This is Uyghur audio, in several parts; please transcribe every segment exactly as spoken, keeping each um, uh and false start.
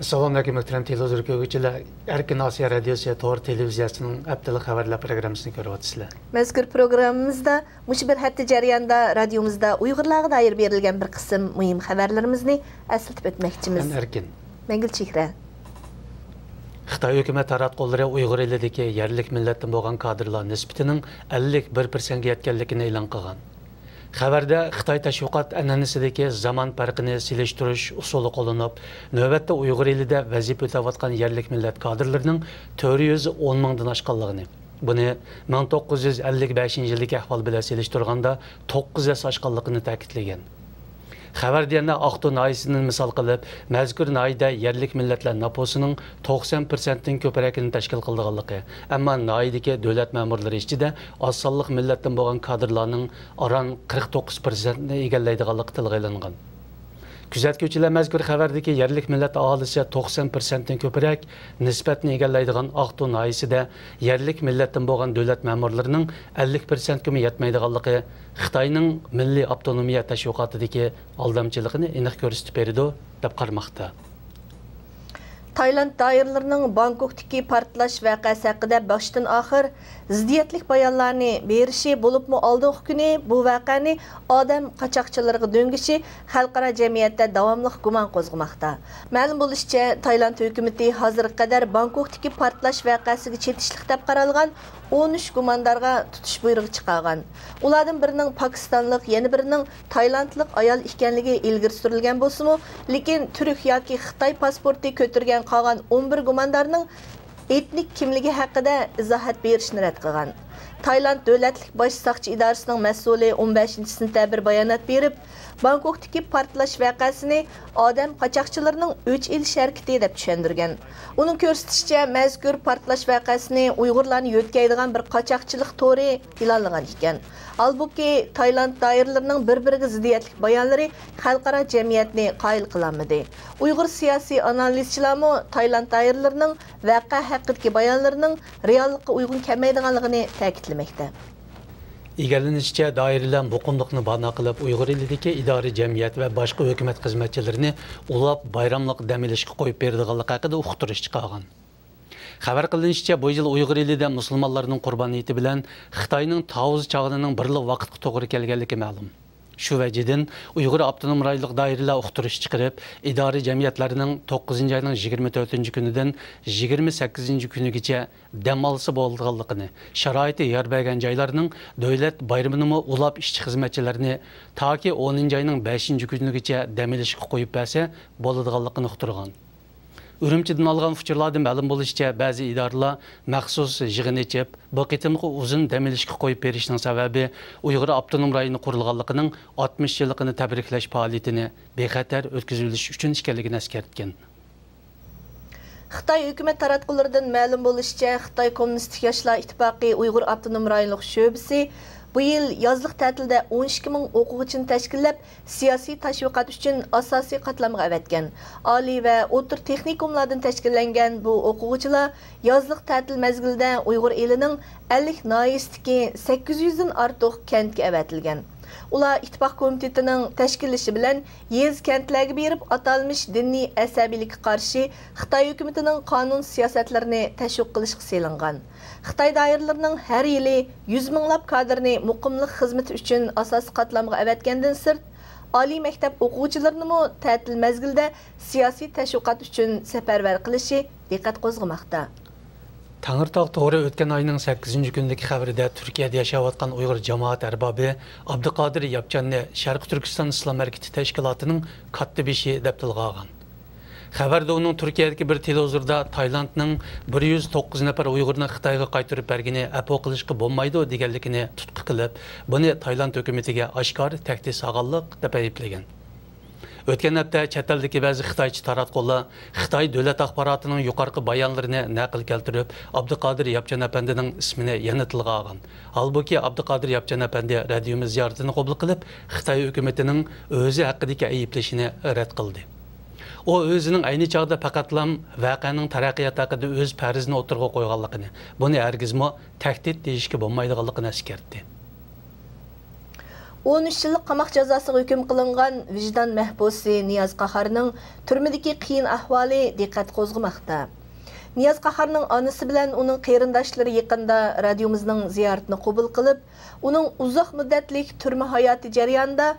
ئەسسالامۇئەلەيكۇم، مۆھتەرەم تېلېۋىزور كۆرگۈچىلەر. ئەركىن ئاسىيا رادىيوسى تور تېلېۋىزىيەسىنىڭ ھەپتىلىك خەۋەرلەر پروگراممىسىنى كۆرۈۋاتىسىلەر. مەزكۇر پروگراممىمىزدا مۇشۇ بىر ھەپتە جەريانىدا رادىيومىزدا ئۇيغۇرلارغا دائىر بېرىلگەن بىر قىسىم مۇھىم خەۋەرلىرىمىزنى ئەسلىتىپ ئۆتمەكچىمىز. مەن ئەركىن. مەن گۈلچېھرە. خىتاي ھۆكۈمەت تاراتقۇلىرى ئۇيغۇر ئېلىدىكى يەرلىك مىللەتتىن بولغان كادىرلار نىسبىتىنىڭ ئەللىك بىر پىرسەنتكە يەتكەنلىكىنى ئېلان قىلغان. خەۋەردە خىتاي تەشۋىقات ئەنئەنىسىدىكى زامان پەرقىنى سېلىشتۇرۇش ئۇسۇلى قوللىنىپ، نۆۋەتتە ئۇيغۇر ئېلىدە ۋەزىپە ئۆتەۋاتقان يەرلىك مىللەت كادىرلىرىنىڭ تۆت يۈز ئون مىڭدىن ئاشقانلىقىنى، بۇنى مىڭ توققۇز يۈز ئەللىك بەشىنچى يىلدىكى ئەھۋال بىلەن سېلىشتۇرغاندا توققۇز ھەسسە ئاشقانلىقىنى تەكىتلىگەن. خەۋەردە يەنە ئاقتۇ ناھىيەسىنى مىسال قىلىپ، مەزكۇر ناھىيەدە يەرلىك مىللەتلەر نوپۇسىنىڭ توقسان پىرسەنتتىن كۆپرەكىنى تەشكىل قىلىدىغانلىقى، ئەمما ناھىيەدىكى دۆلەت مەمۇرلىرى ئىچىدە ئاز سانلىق مىللەتتىن بولغان كادىرلارنىڭ ئاران قىرىق توققۇز پىرسەنتنى ئىگىلەيدىغانلىقى تىلغا ئېلىنغان. كۆزەتكۈچىلەر مەزكۇر خەۋەردىكى يەرلىك مىللەت ئاھالىسى توقسان پىرسەنتتىن كۆپرەك نىسبەتنى ئىگىلەيدىغان ئاقتۇ ناھىيەسىدە يەرلىك مىللەتتىن بولغان دۆلەت مەمۇرلىرىنىڭ ئەللىك پىرسەنتكىمۇ يەتمەيدىغانلىقى خىتاينىڭ مىللىي ئاپتونومىيە تەشۋىقاتىدىكى ئالدامچىلىقىنى ئېنىق كۆرسىتىپ بېرىدۇ، دەپ قارىماقتا. تايلاند دائىرىلىرىنىڭ بانكوكتىكى پارتلاش ۋەقەسى ھەققىدە باشتىن ئاخىر زىددىيەتلىك بايانلارنى بېرىشى، بولۇپمۇ ئالدىنقى كۈنى بۇ ۋەقەنى ئادەم قاچاقچىلىرىغا دۆڭگىشى خەلقئارا جەمئىيەتتە داۋاملىق گۇمان قوزغىماقتا. مەلۇم بولۇشىچە، تايلاند ھۆكۈمىتى ھازىرغا قەدەر بانكوكتىكى پارتلاش ۋەقەسىگە چېتىشلىق دەپ قارالغان ئون ئۈچ گۇماندارغا تۇتۇش بۇيرۇقى چىقارغان. ئۇلاردىن بىرىنىڭ پاكىستانلىق، يەنە بىرىنىڭ تايلاندلىق ئايال ئىكەنلىكى ئىلگىرى سۈرۈلگەن بولسىمۇ، لېكىن تۈرك ياكى خىتاي پاسپورتى كۆتۈرگەن قالغان ئون بىر گۇماندارنىڭ ئېتنىك كىملىكى ھەققىدە ئىزاھات بېرىشنى رەت قىلغان. تايلاند دۆلەتلىك باش ساقچى ئىدارىسىنىڭ مەسئۇلى ئون بەشىنچى سېنتەبىر بايانات بېرىپ، بانكوكتىكى پارتلاش ۋەقەسىنى ئادەم قاچاقچىلىرىنىڭ ئۆچ ئېلىش ھەرىكىتى دەپ چۈشەندۈرگەن. ئۇنىڭ كۆرسىتىشىچە، مەزكۇر پارتلاش ۋەقەسىنى ئۇيغۇرلارنى يۆتكەيدىغان بىر قاچاقچىلىق تورى پىلانلىغان ئىكەن. ھالبۇكى، تايلاند دائىرىلىرىنىڭ بىر-بىرىگە زىددىيەتلىك بايانلىرى خەلقئارا جەمئىيەتنى قايىل قىلالمىدى. ئۇيغۇر سىياسىي ئانالىزچىلارمۇ تايلاند دائىرىلىرىنىڭ ۋەقە ھەققىدىكى بايانلىرىنىڭ رېئاللىققا ئۇيغۇن كەلمەيدىغانلىقىنى تەكىتلىمەكتە. ئىگىلىنىشىچە، دائىرىلەر مۇقىملىقنى باھانە قىلىپ، ئۇيغۇر ئېلىدىكى ئىدارە، جەمئىيەت ۋە باشقا ھۆكۈمەت خىزمەتچىلىرىنى ئۇلاپ، بايراملىق دەم ئېلىشقا قويۇپ بېرىدىغانلىقى ھەققىدە ئۇقتۇرۇش چىقارغان. خەۋەر قىلىنىشىچە، بۇ يىل ئۇيغۇر ئېلىدە مۇسۇلمانلارنىڭ قۇربان ھېيتى بىلەن خىتاينىڭ تاۋۇز چاغىنىنىڭ بىرلا ۋاقىتقا توغرا كەلگەنلىكى مەلۇم. شۇ ۋەجىدىن، ئۇيغۇر ئاپتونوم رايونلۇق دائىرىلەر ئۇقتۇرۇش چىقىرىپ، ئىدارە، جەمئىيەتلەرنىڭ توققۇزىنچى ئاينىڭ يىگىرمە تۆتىنچى كۈنىدىن يىگىرمە سەككىزىنچى كۈنىگىچە دەم ئالسا بولىدىغانلىقىنى، شارائىتى يار بەرگەن جايلارنىڭ دۆلەت بايرىمىنىمۇ ئۇلاپ، ئىشچى-خىزمەتچىلەرنى تاكى ئونىنچى ئاينىڭ بەشىنچى كۈنىگىچە دەم ئېلىشقا قويۇپ بەرسە بولىدىغانلىقىنى ئۇقتۇرغان. ئۈرۈمچىدىن ئالغان ئۇچۇرلاردا مەلۇم بولۇشىچە، بەزى ئىدارىلار مەخسۇس يىغىن ئېچىپ، بۇ قېتىمقى ئۇزۇن دەم ئېلىشقا قويۇپ بېرىشنىڭ سەۋەبى ئۇيغۇر ئاپتونوم رايونى قۇرۇلغانلىقىنىڭ ئاتمىش يىللىقىنى تەبرىكلەش پائالىيىتىنى بىخەتەر ئۆتكۈزۈۋېلىش ئۈچۈن ئىكەنلىكىنى ئەسكەرتكەن. خىتاي ھۆكۈمەت تاراتقۇلىرىدىن مەلۇم بولۇشىچە، خىتاي كوممۇنىستىك ياشلار ئىتتىپاقى ئۇيغۇر ئاپتونوم رايونلۇق شۆبىسى بۇ يىل يازلىق تەتىلدە ئون ئىككى مىڭ ئوقۇغۇچىنى تەشكىللەپ، سىياسىي تەشۋىقات ئۈچۈن ئاساسىي قاتلامغا ئەۋەتكەن. ئالىي ۋە ئوتتۇرا تېخنىكوملاردىن تەشكىللەنگەن بۇ ئوقۇغۇچىلار يازلىق تەتىل مەزگىلىدە ئۇيغۇر ئېلىنىڭ ئەللىك ناھىيەسىدىكى سەككىز يۈزدىن ئارتۇق كەنتكە ئەۋەتىلگەن. ئۇلار ئىتتىپاق كومىتېتىنىڭ تەشكىللىشى بىلەن يېزا، كەنتلەرگە بېرىپ، ئاتالمىش دىنىي ئەسەبىيلىككە قارشى خىتاي ھۆكۈمىتىنىڭ قانۇن سىياسەتلىرىنى تەشۋىق قىلىشقا سېلىنغان. خىتاي دائىرىلىرىنىڭ ھەر يىلى يۈز مىڭلاپ كادىرنى مۇقىملىق خىزمىتى ئۈچۈن ئاساسىي قاتلامغا ئەۋەتكەندىن سىرت، ئالىي مەكتەپ ئوقۇغۇچىلىرىنىمۇ تەتىل مەزگىلىدە سىياسىي تەشۋىقات ئۈچۈن سەپەرۋەر قىلىشى دىققەت قوزغىماقتا. تەڭرىتاغ تورى ئۆتكەن ئاينىڭ سەككىزىنچى كۈنىدىكى خەۋىرىدە تۈركىيەدە ياشاۋاتقان ئۇيغۇر جامائەت ئەربابى ئابدۇقادىر ياپچاننى شەرقىي تۈركىستان ئىسلام ھەرىكىتى تەشكىلاتىنىڭ كاتتىبېشى دەپ تىلغا ئالغان. خەۋەردە ئۇنىڭ تۈركىيەدىكى بىر تېلېۋىزوردا تايلاندنىڭ بىر يۈز توققۇز نەپەر ئۇيغۇرنى خىتايغا قايتۇرۇپ بەرگىنى ئەپۇ قىلىشقا بولمايدۇ دېگەنلىكىنى تۇتقا قىلىپ، بۇنى تايلاند ھۆكۈمىتىگە ئاشكارا تەھدىت سالغانلىق دەپ ئەيىبلىگەن. ئۆتكەن ھەپتە چەت ئەلدىكى بەزى خىتايچە تاراتقۇلار خىتاي دۆلەت ئاخباراتىنىڭ يۇقىرىقى بايانلىرىنى نەقىل كەلتۈرۈپ، ئابدۇقادىر ياپچان ئەپەندىنىڭ ئىسمىنى يەنە تىلغا ئالغان. ھالبۇكى، ئابدۇقادىر ياپچان ئەپەندى رادىيومىز زىيارىتىنى قوبۇل قىلىپ، خىتاي ھۆكۈمىتىنىڭ ئۆزى ھەققىدىكى ئەيىبلىشىنى رەت قىلدى. ئۇ ئۆزىنىڭ ئەينى چاغدا پەقەتلام ۋەقەنىڭ تەرەققىياتى ھەققىدە ئۆز پەرىزىنى ئوتتۇرىغا قويغانلىقىنى، بۇنى ھەرگىزمۇ تەھدىت دېيىشكە بولمايدىغانلىقىنى ئەسكەرتتى. ئون ئۈچ يىللىق قاماق جازاسىغا ھۆكۈم قىلىنغان ۋىجدان مەھبۇسى نىياز قاھارنىڭ تۈرمىدىكى قىيىن ئەھۋالى دىققەت قوزغىماقتا. نىياز قاھارنىڭ ئانىسى بىلەن ئۇنىڭ قېرىنداشلىرى يېقىندا رادىيومىزنىڭ زىيارىتىنى قوبۇل قىلىپ، ئۇنىڭ ئۇزاق مۇددەتلىك تۈرمە ھاياتى جەريانىدا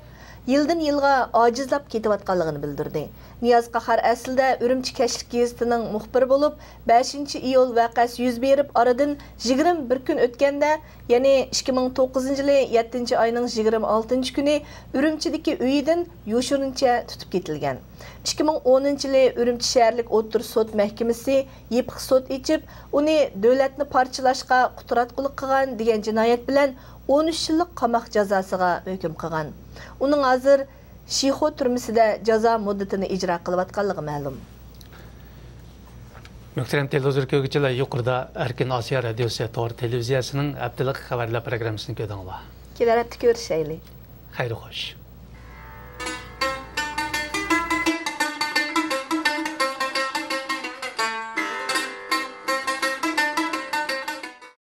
يىلدىن يىلغا ئاجىزلاپ كېتىۋاتقانلىقىنى بىلدۈردى. نىياز قاھار ئەسلىدە ئۈرۈمچى كەچلىك گېزىتىنىڭ مۇخبىرى بولۇپ، بەشىنچى ئىيۇل ۋەقەسى يۈز بېرىپ ئارىدىن يىگىرمە بىر كۈن ئۆتكەندە، يەنى ئىككى مىڭ توققۇزىنچى يىلى يەتتىنچى ئاينىڭ يىگىرمە ئالتىنچى كۈنى ئۈرۈمچىدىكى ئۆيىدىن يوشۇرۇنچە تۇتۇپ كېتىلگەن. ئىككى مىڭ ئونىنچى يىلى ئۈرۈمچى شەھەرلىك ئوتتۇرا سوت مەھكىمىسى يېپىق سوت ئېچىپ، ئۇنى دۆلەتنى پارچىلاشقا قۇتراتقۇلۇق قىلغان دېگەن جىنايەت بىلەن ئون ئۈچ يىللىق قاماق جازاسىغا ھۆكۈم قىلغان. ئۇنىڭ ھازىر شىخۇ تۈرمىسىدە جازا مۇددىتىنى ئىجرا قىلىۋاتقانلىقى مەلۇم. مۆھتەرەم تېلېۋىزور كۆرگۈچىلەر، يۇقىرىدا ئەركىن ئاسىيا رادىيوسى تور تېلېۋىزىيەسىنىڭ ھەپتىلىك خەۋەرلەر پروگراممىسىنى كۆردۈڭلار. كېلەر ھەپتە كۆرۈشەيلى. خەير خوش.